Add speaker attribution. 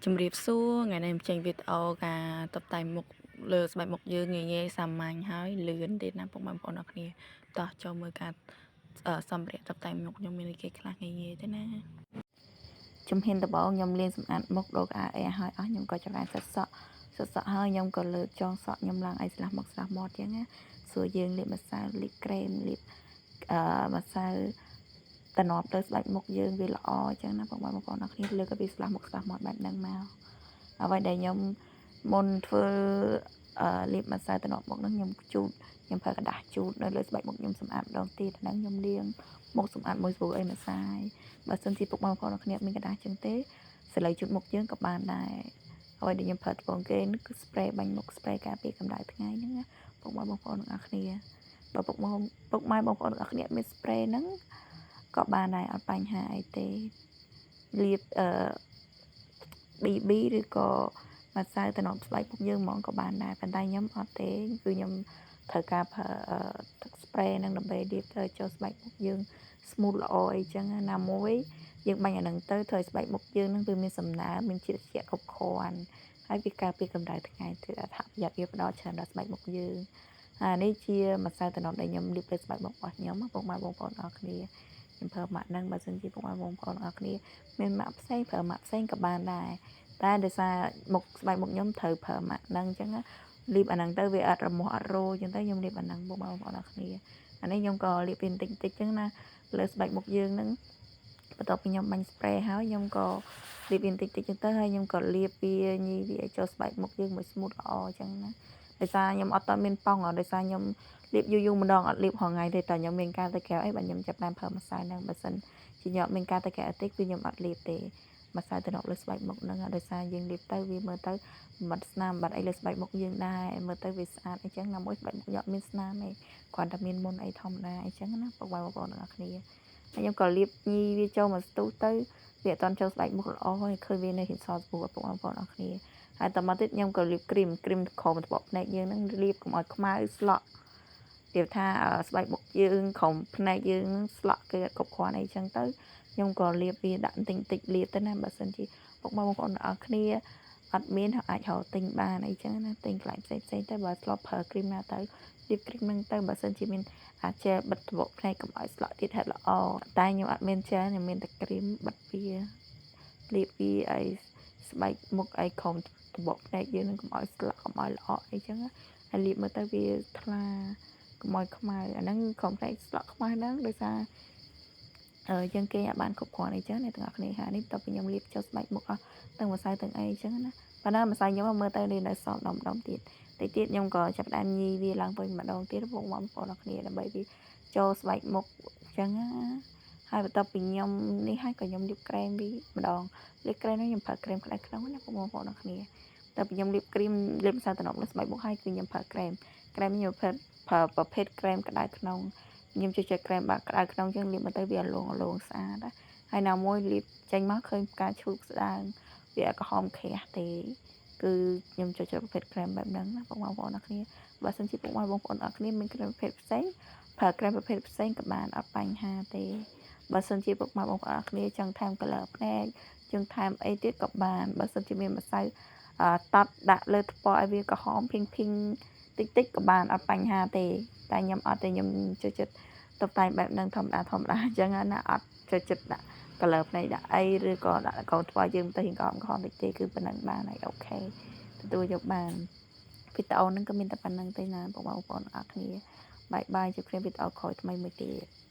Speaker 1: ជំរាបសួរថ្ងៃនេះខ្ញុំចេញវីដេអូការតុបតែងមុខលើស្បែកមុខយើងងាយៗសាមញ្ញហើយលឿនទៀតណាពុកម៉ែបងប្អូនអរគ្នាតោះចូលមើលការសម្ភារៈតុបតែងមុខខ្ញុំមានអីគេខ្លះងាយៗទេណា
Speaker 2: ជំហានដំបូងខ្ញុំលាងសម្អាតមុខដូរក្អៅអីឲ្យអស់ខ្ញុំក៏ចម្រើនសិតសក់សិតសក់ហើយខ្ញុំក៏លើកចងសក់ខ្ញុំឡើងឲ្យស្លាស់មុខស្លាស់មាត់ចឹងណាសួរយើងលាបម្សៅលាបក្រែមលាបម្សៅតំណប់ទៅស្បែកមុខយើងវាល្អចឹងណាបងប្អូនបងប្អូនអរគ្នាលើកឲ្យវាស្លាស់មុខស្លាស់មាត់បែបហ្នឹងមកអ្វីដែលខ្ញុំមុនធ្វើលាបម្សៅតំណប់មុខហ្នឹងខ្ញុំជូតខ្ញុំប្រើក្រដាសជូតនៅលើស្បែកមុខខ្ញុំសម្អាតម្ដងទៀតហ្នឹងខ្ញុំលាងមុខសម្អាតមួយស្បូអីម្សៅបើសិនជាពុកបងប្អូនគ្នាមានក្រដាសចឹងទេសលៃជូតមុខយើងក៏បានដែរអ្វីដែលខ្ញុំប្រើត្បូងគេគឺ spray បាញ់មុខ spray ការពារកម្ដៅថ្ងៃហ្នឹងណាពុកម៉ែបងប្អូនទាំងអស់គ្នាបើពុកម៉ែបងប្អូនទាំងអស់គ្នាមាន spray ហ្នឹងក៏បានដែរអត់បញ្ហាអីទេលាបអឺ BB ឬក៏ម្សៅតំណប់ស្បែកមុខយើងហ្មងក៏បានដែរប៉ុន្តែខ្ញុំអត់ទេគឺខ្ញុំត្រូវការប្រើទឹក spray ហ្នឹងដើម្បីលាបទៅចូលស្បែកមុខយើង smooth ល្អអីចឹងណាមួយយើងបាញ់អាហ្នឹងទៅធ្វើឲ្យស្បែកមុខយើងហ្នឹងវាមានសំណើមមានជាតិត្រជាក់គ្រប់គ្រាន់ហើយវាការពារកម្ដៅថ្ងៃទៀតអត្ថប្រយោជន៍វាផ្ដល់ច្រើនដល់ស្បែកមុខយើងអានេះជាម្សៅតំណប់ដែលខ្ញុំលាបលើស្បែកមុខរបស់ខ្ញុំពុកម៉ែបងប្អូនអរគ្នាខ្ញុំប្រើម៉ាក់ហ្នឹងបើសិនជាពុកម៉ែបងប្អូនអរគ្នាមានម៉ាក់ផ្សេងប្រើម៉ាក់ផ្សេងក៏បានដែរតែដោយសារមុខស្បែកមុខខ្ញុំត្រូវប្រើម៉ាក់ហ្នឹងអញ្ចឹងលាបអាហ្នឹងទៅវាអត់រមាស់អត់រោអញ្ចឹងទៅខ្ញុំលាបអាហ្នឹងពុកម៉ែបងប្អូនអរគ្នាអានេះខ្ញុំក៏លាបវាបន្តិចបន្តិចអញ្ចឹងណាលើស្បែកមុខយើងហ្នឹងបន្ទាប់ពីខ្ញុំបាញ់ spray ហើយខ្ញុំក៏លាបវាបន្តិចតិចចឹងទៅហើយខ្ញុំក៏លាបវាញីវាឲ្យចូលស្បែកមុខយើងមួយ smooth ល្អអញ្ចឹងណាដោយសារខ្ញុំអត់តមានប៉ងដោយសារខ្ញុំលាបយូរយូរម្ដងអត់លាបរាល់ថ្ងៃទេតែខ្ញុំមានការទៅក្រៅអីបាទខ្ញុំចាប់តាមប្រើម្សៅហ្នឹងបើសិនជាខ្ញុំអត់មានការទៅក្រៅទេគឺខ្ញុំអត់លាបទេម្សៅតំណប់លើស្បែកមុខហ្នឹងដោយសារយើងលាបទៅវាមើលទៅបាត់ស្នាមបាត់អីលើស្បែកមុខយើងដែរមើលទៅវាស្អាតអីចឹងណាមួយស្បែកមុខខ្ញុំអត់មានស្នាមទេគ្រាន់តែមានមុនអីធម្មតាអីចឹងណាពុកម៉ែបងប្អូនទាំងអស់គ្នាហើយខ្ញុំក៏លាបញីវាចូលមកស្ទុះទៅវាអត់តន់ចូលស្បែកមុខល្អហើយឃើញវានៅហ៊ានសល់ស្បូពុកបងប្អូនអរគ្នាហើយតមកទៀតខ្ញុំក៏លាបគ្រីមគ្រីមក្រោមត្បកភ្នែកយើងហ្នឹងលាបកុំឲ្យខ្មៅស្លក់រៀបថាស្បែកមុខយើងក្រោមភ្នែកយើងស្លក់គេអត់គ្រប់គ្រាន់អីចឹងទៅខ្ញុំក៏លាបវាដាក់បន្តិចបន្តិចលាបទៅណាបើសិនជាពុកម៉ែបងប្អូនអរគ្នាអត់មានអាចរកទិញបានអីចឹងណាទិញកន្លែងផ្សេងផ្សេងទៅបើធ្លាប់ប្រើគ្រីមណាទៅលាបគ្រីមហ្នឹងទៅបើសិនជាមានអាចែបិទត្បកភ្នែកកុំឲ្យស្លក់ទៀតហេតុល្អតែខ្ញុំអត់មានចែខ្ញុំមានតែគ្រីមបិទវាលាបវាឲ្យស្បែកមុខឲ្យក្រោមត្បកភ្នែកយើងនឹងកុំឲ្យស្លក់កុំឲ្យល្អអីចឹងហើយលាបមើលទៅវាថ្លាកុំឲ្យខ្មៅអាហ្នឹងក្រោមភ្នែកស្លក់ខ្មៅហ្នឹងដោយសារយើងគេអាចបានគ្រប់គ្រាន់អីចឹងអ្នកទាំងអស់គ្នាហើយនេះបន្ទាប់ពីខ្ញុំលាបចូលស្បែកមុខអស់ទាំងម្សៅទាំងអីចឹងណាប៉ុន្តែម្សៅខ្ញុំមើលទៅនេះនៅសមដុំដុំទៀតតិចទៀតខ្ញុំក៏ចាប់ផ្ដើមញីវាឡើងវិញម្ដងទៀតបងប្អូនអរគ្នាដើម្បីវាចូលស្បែកមុខចឹងណាហើយបន្ទាប់ពីខ្ញុំនេះហើយក៏ខ្ញុំលាបក្រែមវាម្ដងលាបក្រែមនេះខ្ញុំប្រើក្រែមក្តៅក្នុងណាបងប្អូនអរគ្នាតែពីខ្ញុំលាបគ្រីមលាបម្សៅតំណប់លើស្បែកមុខហើយគឺខ្ញុំប្រើក្រែមក្រែមខ្ញុំប្រើប្រភេទក្រែមក្តៅក្នុងខ្ញុំចូលចិត្តក្រែមបាក់ក្តៅក្នុងចឹងលាបមកទៅវាលងលងស្អាតណាហើយណាមួយលាបចេញមកឃើញផ្កាឈូកស្ដើងវាក្រហមក្រាស់ទេគឺខ្ញុំចូលចិត្តប្រភេទក្រែមបែបហ្នឹងណាបងប្អូនអរគ្នាបើសិនជាពុកម៉ែបងប្អូនអរគ្នាមានក្រែមប្រភេទផ្សេងប្រើក្រែមប្រភេទផ្សេងក៏បានអត់បញ្ហាទេបើសិនជាពុកម៉ែបងប្អូនអរគ្នាចង់ថែម color ភ្នែកចង់ថែមអីទៀតក៏បានបើសិនជាមានម្សៅតត់ដាក់លើថ្ពាល់ឲ្យវាក្រហមភីងភីងតិចតិចក៏បានអត់បញ្ហាទេតែខ្ញុំអត់ទេខ្ញុំចូលចិត្តតុបតែងបែបហ្នឹងធម្មតាធម្មតាអញ្ចឹងណាអត់ចូលចិត្តដាក់ color ភ្នែកដាក់អីឬក៏ដាក់កូនថ្ពាល់យើងទៅរៀងក្រហមក្រហមតិចទេគឺប៉ុណ្ណឹងបានហើយ OK ទទួលយកបានវីដេអូហ្នឹងក៏មានតែប៉ុណ្្នឹងទេណាបងប្អូនអរគ្នាbye bye ជួបគ្នាវីដេអូក្រោយថ្មីមួយទៀត។